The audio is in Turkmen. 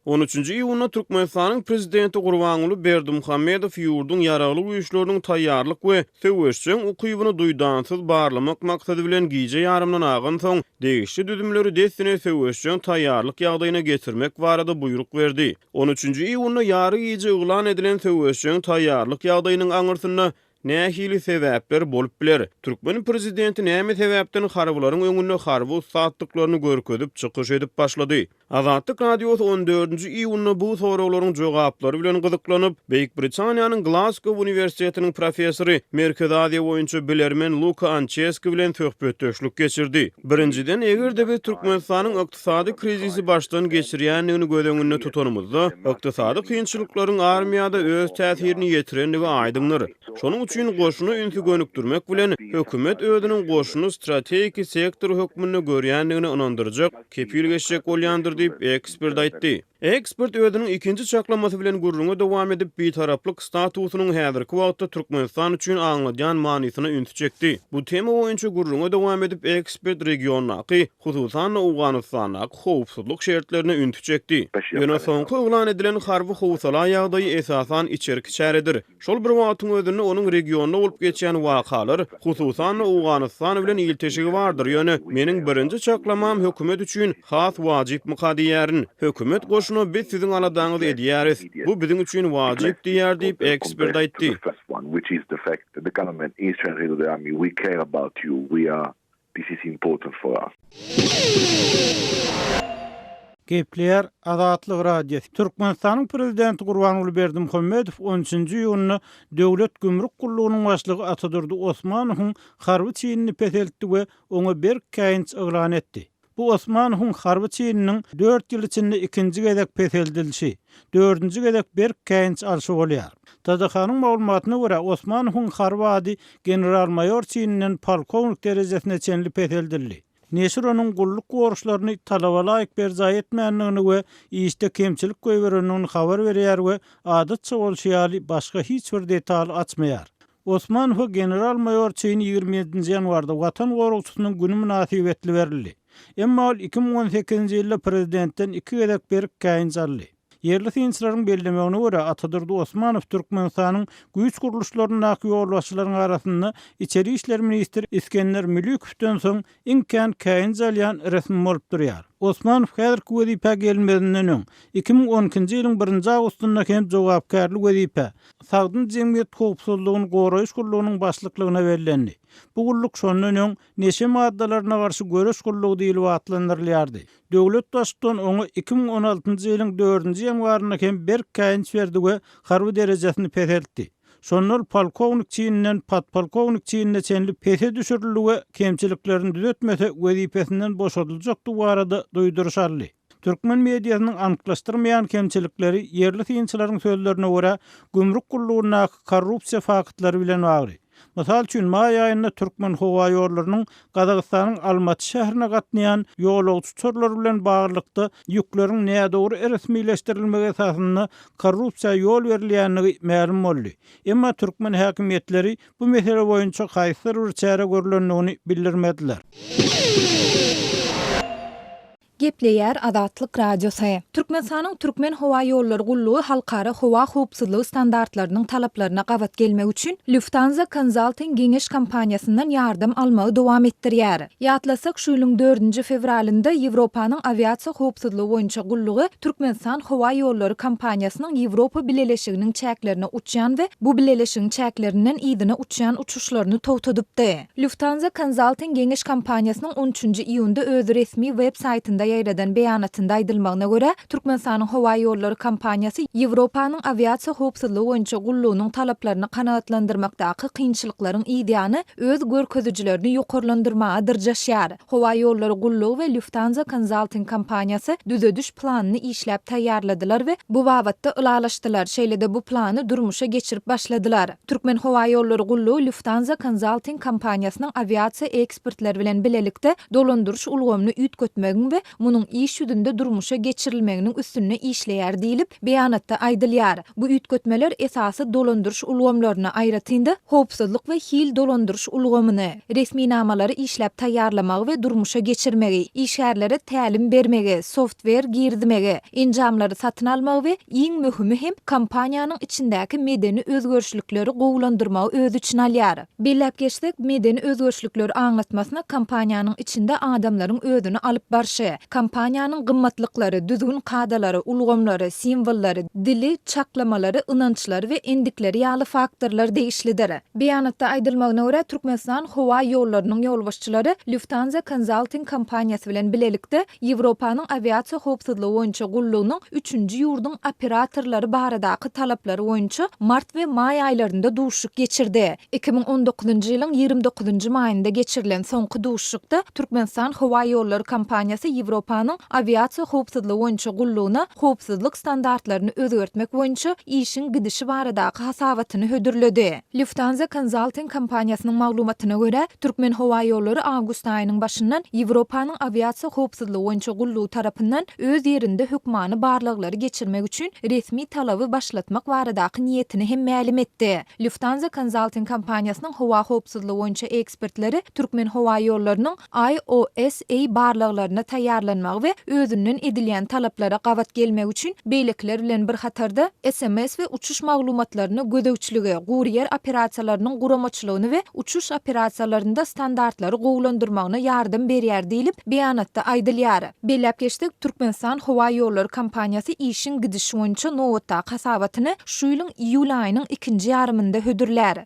On üçünji iýunda Türkmenistanyň Prezidenti Gurbanguly Berdimuhamedow ýurduň Ýaragly Güýçleriniň taýýarlyk we söweşjeň ukybyny duýdansyz barlamak maksady bilen gije ýarymdan agansoň, degişli düzümleri dessine söweşjeň taýýarlyk ýagdaýyna getirmek barada buýruk berdi. On üçünji iýunda ýary gije yglan edilen söweşjeň taýýarlyk ýagdaýynyň aňyrsynda Nähili sebäpler bolup biler? Türkmen prezidenti näme sebäpden harbylaryň öňünde harby ussatlyklaryny görkezip çykyş edip başlady? Azatlyk Radiosy on dördünji iýunda bu soraglaryň jogaplary bilen gyzyklanyp, Beýik Britaniýanyň Glasgow uniwersitetiniň professory, Merkezi Aziýa boýunça bilermen Luka Ançeski bilen söhbetdeşlik geçirdi. Birinjiden, eger-de biz Türkmenistanyň ykdysady krizisi başdan geçirýändigini göz öňünde tutanymyzda, ykdysady kynçylyklaryň armiýada öz täsirini ýetirendigi aýdyňdyr. Şonuň üçin goşuna ünsi gönükdirmek bilen, hökümet özüniň goşuny strategiki sektor hökmünde görýändigini ynandyrjak kepil geçjek bolýandyr diýip, ekspert aýtdy. Ekspert özüniň ikinji çaklamasy bilen gürrüňe dowam edip, bitaraplyk statusynyň häzirki wagtda Türkmenistan üçin aňladýan manysyna ünsi çekdi. Bu tema boýunça gürrüňe dowam edip, ekspert regiondaky, hususan-da, Owganystandaky howpsuzlyk şertlerine ünsi çekdi. Ýöne soňky yglan edilen harby howsala ýagdaýy esasan içerki çäredir. Şol bir wagtyň özünde onuň regionda bolup geçýän wakalar, hususan-da Owganystan bilen ilteşigi bardyr, ýöne meniň birinji çaklamam hökümet üçin has wajypmyka diýýärin. Hökümet goşuna biz siziň aladaňyzy edýäris, bu biziň üçin wajyp diýýär diýip, ekspert aýtdy. This is important for us. Gepleýär Azatlyk Radiosy. Türkmenistanyň Prezidenti Gurbanguly Berdimuhamedow on üçünji iýunda Döwlet gümrük gullugynyň başlygy Atadurdy Osmanowyň harby çinini peseltdi we oňa berk käýinç yglan etdi. Bu Osmanowyň harby çininiň dört ýyl içinde ikinji gezek peseldilişi, dördünji gezek berk käýinç alşy bolýar. TDH-nyň maglumatyna görä, Osmanowyň harby ady general-maýor çininden polkownik derejesine çenli peseldildi. Neşir onuň gulluk borçlaryny talaba laýyk berjaý etmändigini we işde kemçilik goýberendigini habar berýär we adatça bolşy ýaly başga hiç bir detaly açmaýar. Osmanowa general-maýor çini 27-nji ýanwarda Watan goragçysynyň güni mynasybetli berildi. Emma ol 2018-nji ýylda prezidentden iki gezek berk käýinç aldy. Ýerli synçylaryň bellemegine görä, Atadurdy Osmanow Türkmenistanyň güýç gurluşlaryndaky ýolbaşçylaryň arasynda içeri işler ministri Isgender Mülükowdan soň iň kän käýinç alýan resmi bolup durýar. Osmanow häzirki wezipä gelmezinden öň, 2012-nji ýylyň birinji awgustynda hem jogapkärli wezipä, Sagdyn jemgyýet howpsuzlygyny goraýyş gullugynyň başlyklygyna bellendi. Bu gulluk şondan öň Neşe maddalaryna garşy göreş gullugy diýlip atlandyrylýardy. Döwlet Baştutan oňa 2016-njy ýylyň dördünji ýanwarynda hem berk käýinç berdi we harby derejesini peseltdi. Şonda ol polkownik çininden podpolkownik çinine çenli pese düşürildi we kemçiliklerini düzetmese wezipesinden boşadyljakdygy barada duýduryş aldy. Türkmen mediasynyň anyklaşdyrmaýan kemçilikleri ýerli synçylaryň sözlerine görä, gümrük gullugyndaky korrupsiýa faktlary bilen bagly. Mysal üçin, maý aýynda Türkmenhowaýollarynyň Gazagystanyň Almaty şäherine gatnaýan ýolagçy uçarlary bilen baglylykda ýükleriň nädogry resmileşdirilmegi esasynda korrupsiýa ýol berilýändigi mälim boldy. Emma türkmen häkimiýetleri bu mesele boýunça haýsydyr bir çäre görlendigini bildirmediler. Gepleýär Azatlyk Radiosy. Türkmenistanyň Türkmenhowaýollary gullugy halkara howa howpsuzlygy standartlarynyň talaplaryna gabat gelmek üçin Lufthansa Consulting geňeş kompaniýasyndan ýardam almagy dowam etdirýär. Ýatlasak, şu ýylyň dördünji fewralynda Ýewropanyň awiasiýa howpsuzlygy boýunça gullugy Türkmenistan howaýollary kompaniýasynyň Ýewropa Bileleşiginiň çäklerine uçýan we bu bileleşigiň çäklerinden yzyna uçýan uçuşlaryny togtadypdy. Lufthansa Consulting geňeş kompaniýasynyň on üçünji iýunda öz resmi web saýtynda ýaýradan beýanatynda aýdylmagyna görä, Türkmenistanyň howa ýollary kompaniýasy Ýewropanyň awiasiýa howpsuzlygy boýunça gullugynyň talaplaryny kanagatlandyrmakdaky kynçylyklaryň yzýany öz görkezijilerini ýokarlandyrmaga dyrjaşýar. Howa ýollary gullugy we Lufthansa Consulting kompaniýasy düzediş planyny işläp taýýarladylar we bu babatda ylalaşdylar, şeýle-de bu plany durmuşa geçirip başladylar. Türkmenhowaýollary gullugy Lufthansa Consulting kompaniýasynyň awiasiýa ekspertleri bilen bilelikde dolandyryş ulgamyny üýtgetmegiň we munuň iş ýüzünde durmuşa geçirilmeginiň üstünde işleýär diýlip, beýanatda aýdylýar. Bu üýtgetmeler esasy dolandyryş ulgamlaryny, aýratyn-da, howpsuzlyk we hil dolandyryş ulgamyny, resminamalary işläp taýýarlamagy we durmuşa geçirmegi, işgärlere tälim bermegi, softwer girizmegi, enjamlary satyn almagy we iň möhümi hem, kompaniýanyň içindäki medeni özgerişlikleri gowulandyrmagy öz içine alýar. Belläp geçsek, medeni özgerişlikler aňlatmasyna kompaniýanyň içinde adamlaryň özüni alyp barşy, kompaniýanyň gymmatlyklary, düzgün-kadalary, ulgamlary, simwollary, dili, çaklamalary, ynançlary we endikleri ýaly faktorlar degişlidir. Beýanatda aýdylmagyna görä, Türkmenistan howa ýollarynyň ýolbaşçylary Lufthansa Consulting kompaniýasy bilen bilelikde Ýewropanyň awiasiýa howpsuzlygy boýunça gullugynyň üçünji ýurduň operatorlary baradaky talaplary boýunça mart we maý aýlarynda duşuşyk geçirdi. 2019-njy ýylyň 29-njy maýynda geçirilen soňky duşuşykda Türkmenistan howa ýollary kompaniýasy Ýewropanyň awiasiýa howpsuzlygy boýunça gullugyna howpsuzlyk standartlaryny özgertmek boýunça işiň gidişi baradaky hasabatyny hödürledi. Lufthansa Consulting kompaniýasynyň maglumatyna görä, Türkmenhowaýollary awgust aýynyň başyndan Ýewropanyň awiasiýa howpsuzlygy boýunça gullugy tarapyndan öz ýerinde hökmany barlaglary geçirmek üçin resmi talaby başlatmak baradaky niýetini hem mälim etdi. Lufthansa Consulting kompaniýasynyň howa howpsuzlygy boýunça ekspertleri Türkmenhowaýollarynyň IOSA barlaglaryna taýýarlanmagy we özünden edilýän talaplara gabat gelmegi üçin beýlekiler bilen bir hatarda sms we uçuş maglumatlaryna gözegçiligi, gury ýer operasiýalarynyň guramaçylygyny we uçuş operasiýalarynda standartlary gowulandyrmagyna ýardam berýär diýlip, beýanatda aýdylýar. Belläp geçsek, Türkmenistan howa ýollary kompaniýasy işiň gidişi boýunça nobatdaky hasabatyny şu ýylyň iýul aýynyň ikinji ýarymynda hödürlär.